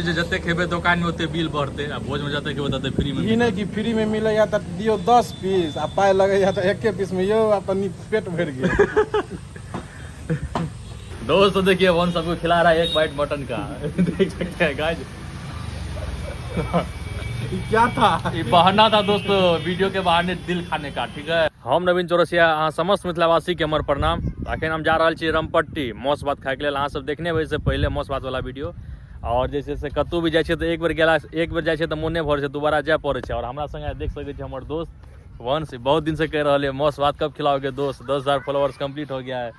जे जते खेबै दोकान में ओते बिल बढ़तै आ भोज में जते खेबै तते फ्री में। ई नहि कि फ्री में मिलैया तऽ दियौ 10 पीस आ पाइ लगैया तऽ एके पीस में यौ आब तऽ पेट भरि गेल। दोस्तों देखिए वन सबको खिला रहा है एक बाइट मटन का, देख सकते हैं गाइस। क्या था ये बहाना था दोस्तों वीडियो के बहाने दिल खाने का, ठीक है। हम नवीन चौरसिया, अहाँ समस्त मिथिलावासी के हमर प्रणाम। अखन हम जा रहल छी रमपट्टी मौस भात खायके लेल। अहाँ सब देखने होबै से पहिले मौस भात वाला वीडियो। और जे छै से कतहु भी जाइ छियै तऽ एक बेर गेला, एक बेर जाइ छियै तऽ मोने भरै छै, दोबारा जाय पड़ै छै। और हमरा संगे देख सकै छी हमर दोस्त वंश, बहुत दिन से कहि रहल है मौस भात कब खिलाओगे दोस्त, 10,000 फॉलोअर्स कंप्लीट हो गया है।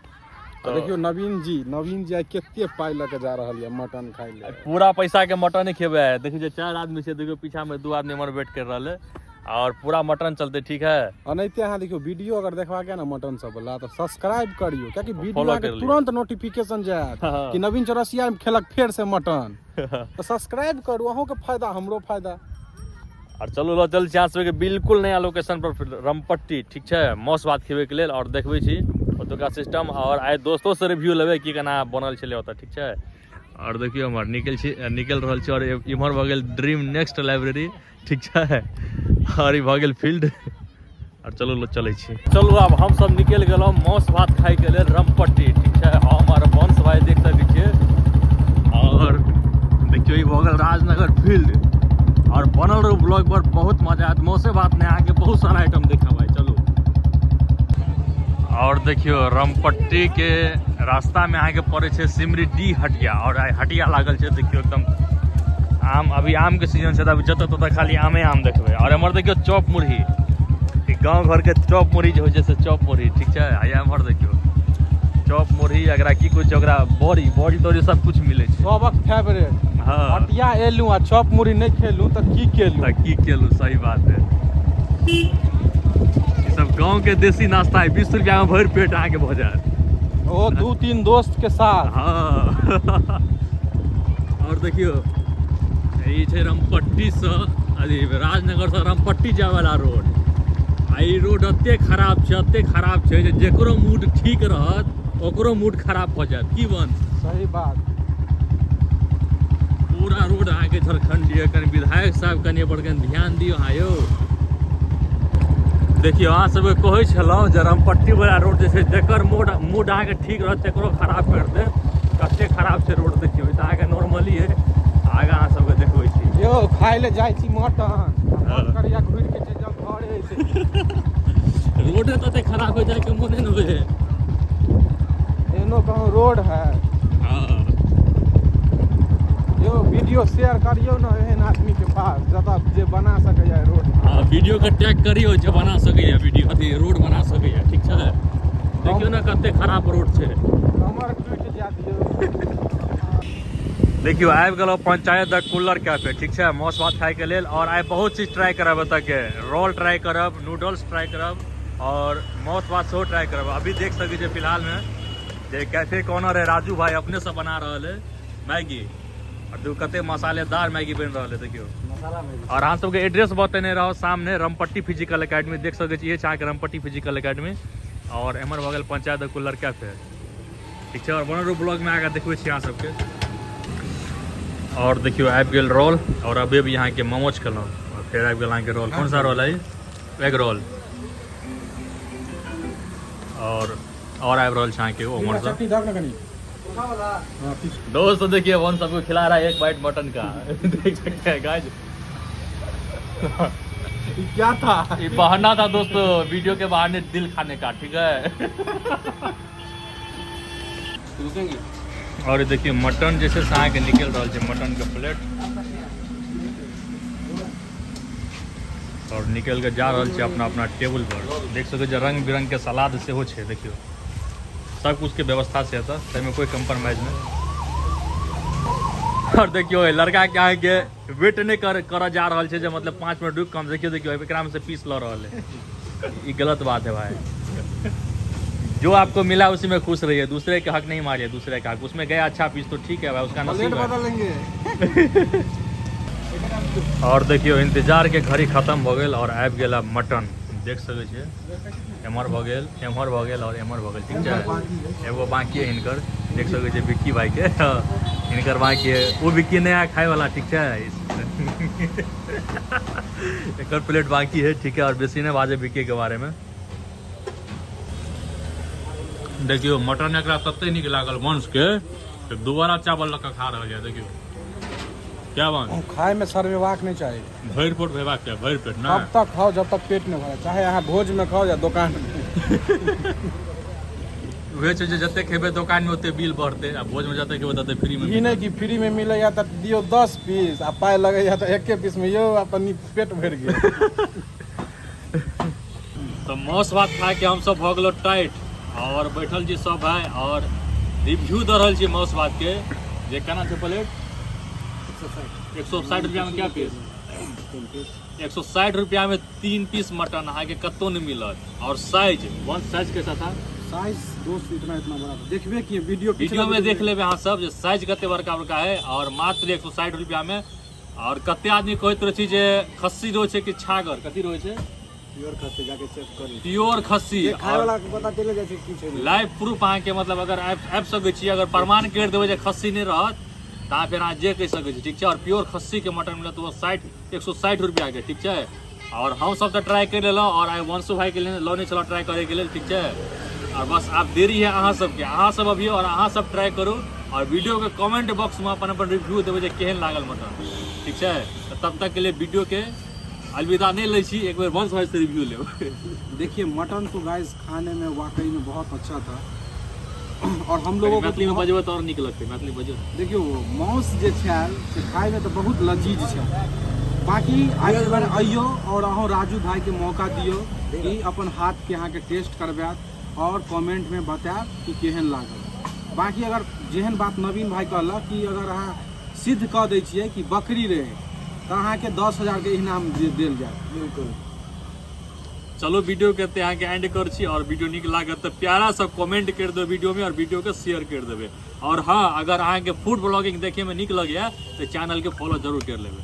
तो देखियो नवीन जी, नवीन जी आइ कते पाइ लऽ के जा रहल यऽ मटन खाइ लए। पूरा पैसा के मटन खेबै है। देखियो जे 4 आदमी छै, देखियो पीछा में 2 आदमी हमर वेट कर रहल है और पूरा मटन चलते, ठीक है। अनाहिते अहाँ देखियो वीडियो अगर देखबाक है ना मटन सब वाला तऽ सब्सक्राइब करियो, कियाकि वीडियो फॉलो अहाँके कर लियो। तुरंत नोटिफिकेशन जायत हाँ। कि नवीन चौरसिया खेलक फेर से मटन। तऽ सब्सक्राइब करू, अहूँके फायदा हमरो फायदा। और चलू ल चल छी अहाँ सबके बिल्कुल नया लोकेशन पर रमपट्टी, ठीक छै, मौस भात खेबैके लेल। और देखबै छी ओतुका सिस्टम और आइ दोस्तो से रिव्यू लेबै की केना बनल छलै ओतऽ, ठीक छै। और देखियौ हमर निकल छी, निकल रहल छी। और इम्हर भऽ गेल ड्रीम नेक्स्ट लाइब्रेरी, ठीक छै। और ई भऽ गेल फील्ड। और चलू ल चलै छी। चलू आब हमसब निकलि गेलहुँ मौस भात खाइके लेल रमपट्टी, ठीक छै। हम और वंश भाई देख सकै छियै। और देखियौ ई भऽ गेल राजनगर फील्ड। और बनल रहू ब्लॉग पर, बहुत मजा आयत। मौसे भात नहि, अहाँके बहुत सारा आइटम देखब आइ। चलू और देखियौ रमपट्टी के रास्ता में अहाँके पड़ै छै सिमरी डी हटिया। और आइ हटिया लागल छै, देखियौ एकदम आम, अभी आम के सीजन छै तऽ अभी जतऽ ततऽ खाली आमे आम देखबै। और एम्हर देखियौ चॉप मुरही, ई गाँव घर के चॉप मुरही जे होइ छै से चॉप मुरही, ठीक छै। आ एम्हर देखियौ चॉप मुरही, एकरा की कहै छै ओकरा, बड़ी बड़ी तौड़ी सब कुछ मिलै छै। सबक फेवरेट। हाँ। हटिया एलहुँ आ चॉप मुरही नहि खेलहुँ तऽ की केलहुँ? तऽ की केलहुँ, सही बात है। ई सब गाँव के देसी नाश्ता है, 20 रुपया में भरि पेट अहाँके भऽ जायत। ओ 2-3 दोस्त के साथ। हाँ। और देखियौ ई छै रमपट्टी से अथी राजनगर से रमपट्टी जाय वाला रोड। आ ई रोड एते खराब छै, एते खराब छै जे जेकरो मूड ठीक रहत ओकरो मूड खराब भऽ जायत। की वंश? सही बात। पूरा रोड अहाँके झारखंड यऽ। कनि विधायक साहब कनि एहि पर कनि ध्यान दियौ अहाँ यौ। देखियौ अहाँ सबके कहै छलहुँ जे रमपट्टी वाला रोड जे छै जकर मूड अहाँके ठीक रहत तकरो खराब कर देत। कते खराब छै रोड देखियौ, ई तऽ अहाँके नॉर्मली है। आगाँ अहाँ सबके देखबै छी। यौ खाइ लए जाइ छी मटन, हाँ। मन करैया घुरि के चलि जाउ घरे से। रोडे तते खराब हो जाय के मोने न होय। एनो कहूँ रोड है। हाँ। यौ वीडियो शेयर करियौ ने एहन आदमी के पास जतऽ जे बना सकैया रोड। हाँ, वीडियो के टैग करियौ जे बना सकैया वीडियो, अथी रोड बना सकैया, ठीक छै। देखियौ ने कते खराब रोड छै। कमर टूटि जायत यौ। देखियौ आबि गेलहुँ पंचायत द कुल्लर कैफे, ठीक छै, मौस भात खायके लेल। और आइ बहुत चीज ट्राई करब एतऽ के, रोल ट्राई करब, नूडल्स ट्राई करब और मौस भात सेहो ट्राई करब। अभी देख सकै छियै फिलहाल में जे कैफे के ऑनर है राजू भाई, अपने से बना रहल है मैगी। और देखियौ कते मसालेदार मैगी बनि रहल है, देखियौ। मसाला मैगी। और अहाँ सबके एड्रेस बतेने रहो सामने रमपट्टी फिजिकल एकेडमी, देख सकै छियै, इहे छै अहाँके रमपट्टी फिजिकल एकेडमी। और एम्हर भऽ गेल पंचायत कुल्लर कैफे, ठीक छै। और बनल रहू ब्लॉग में, आगाँ देखबै छी अहाँ सबके। और देखियौ आबि गेल रोल। और अभी अभी अहाँके मोमोज खेलहुँ और फेर आबि गेल अहाँके रोल। कौन सा रोल है? Egg roll. और आबि रहल छै अहाँके ओम्हर से। चटनी दऽ ने कनि। हाँ, ठीक। दोस्तों देखिए वन सबको खिला रहा है एक बाइट मटन का, देख सकते हैं गाइस। ई क्या था? ये बहाना था दोस्तों वीडियो के बहाने दिल खाने का, ठीक है। रुकेंगे। और देखिए मटन जैसे से अहाँके निकलि रहल छै मटन के प्लेट। और निकलि के जा रहल छै अपना अपना टेबुल पर। देख सकै छियै रंग बिरंग के सलाद सेहो छै, देखियौ सब कुछ के व्यवस्था छै एतऽ, ताहिमे कोई कम्प्रोमाइज नहि। और देखियौ लड़का के अहाँके वेट नहि करऽ जा रहल छै जे मतलब 5 मिनट रुकि कऽ हम देखियौ, देखियौ एकरा में से पीस लऽ रहल है। ई गलत बात है भाई। जो आपको मिला उसी में खुश रहिए, दूसरे के हक नहीं मारिए, दूसरे का हक उसमें गया अच्छा पीस तो ठीक है भाई, उसका नसीब प्लेट है। बदल लेंगे। और देखियौ इंतजार के घड़ी खत्म हो गेल और आबि गेल अब मटन। देख सकै छियै। एम्हर भऽ गेल, एम्हर भऽ गेल आओर एम्हर भऽ गेल, ठीक छै। एगो बाँकी है हिनकर, देख सकै छियै विक्की भाईके, हिनकर बाँकी है। ओ विक्की नहि है खायवला, ठीक छै। एकर प्लेट बाँकी है, ठीक है। आओर बेसी नहि बाजै विक्की के बारेमे। देखियौ मटन एकरा तते नीक लागल वंशके, दोबारा चावल लऽ कऽ खा रहल यऽ। देखियौ क्या वंश, खाय में शर्मेबाक नहीं चाही, भरि पेट हेबाक चाही, भरि पेट ना। तब तक खाओ जब तक पेट नहीं भरे, चाहे अहाँ भोज में खाओ या दुकान में। उहे छै जे जते खेबै दोकान में ओते बिल बढ़तै, आ भोज में जते खेबै तते फ्री में। ई नहि कि फ्री में मिलैया तऽ दियौ 10 पीस आ पाइ लगैया तऽ एके पीस में, यौ आब तऽ पेट भरि गेल। तऽ मांस भात खा के हमसब भऽ गेलहुँ टाइट और बैठल छी सब भाई और रिव्यू दऽ रहल छी मांस भात के जे केना छै प्लेट। 160 रुपया में क्या पीस? 160 रुपया में 3 पीस मटन अहाँके कतौ नहि मिलत। और साइज, वन साइज कैसा था? साइज दोस्त इतना इतना बड़ा देखबे किए वीडियो, वीडियो में देख लेबे अहाँ सब जे साइज कते बड़का बड़का है और मात्र 160 रुपया में। और कते आदमी कहैत रहै छी जे खस्सी रहै छै कि छागर, कथी रहै छै? प्योर खस्सी, जाके चेक करू। प्योर खस्सी। जे खाय वाला के पता चलि जाइ छै की छै। लाइव प्रूफ अहाँके, मतलब अगर आबि सकै छी, अगर प्रमाण करि देबै जे खस्सी नहि रहत तऽ अहाँ फेर अहाँ जे कहि सकै छी, ठीक छै। और प्योर खस्सी के मटन मिलत ओ 160 रुपया के, ठीक छै। और हम सब तऽ ट्राई करि लेलहुँ और आइ वंशो भाई के लेल लौने छलहुँ ट्राई करैके लेल, ठीक छै। और बस आब देरी है अहाँ सबके, अहाँ सब अबियौ और अहाँ सब ट्राई करू और वीडियो के कमेंट बॉक्स में अपन अपन रिव्यू देबै जे केहन लागल मटन, ठीक छै। तऽ तब तक के लिए वीडियो के अलविदा नहीं लै छी, एक बेर वंश भाई से रिव्यू लेब। देखिए मटन तो गाइस खाने में वाकई में बहुत अच्छा था और हम लोगों को मैथिली में बजबै तऽ और नीक लगतै, मैथिली बजो। देखियौ मांस जे छल से खाय में तऽ बहुत लजीज छल। बाकी आइ एक बार अइयौ और अहूँ राजू भाई के मौका दियौ कि अपन हाथ के अहाँके टेस्ट करबायत और कमेंट में बतायब कि केहन लागल। बाकी अगर जेहन बात नवीन भाई कहलक कि अगर अहाँ सिद्ध कऽ दै छियै कि बकरी रहै तऽ अहाँके 10,000 के इनाम देल जायत। बिल्कुल। चलो वीडियो के एते अहाँके एंड कर छी और वीडियो नीक लागत तऽ प्यारा सा कमेंट कर देबै वीडियो में और वीडियो के शेयर कर देबै। और हाँ, अगर अहाँके फूड ब्लॉगिंग देखे में नीक लगैया तऽ चैनल के फॉलो जरूर कर लेबै।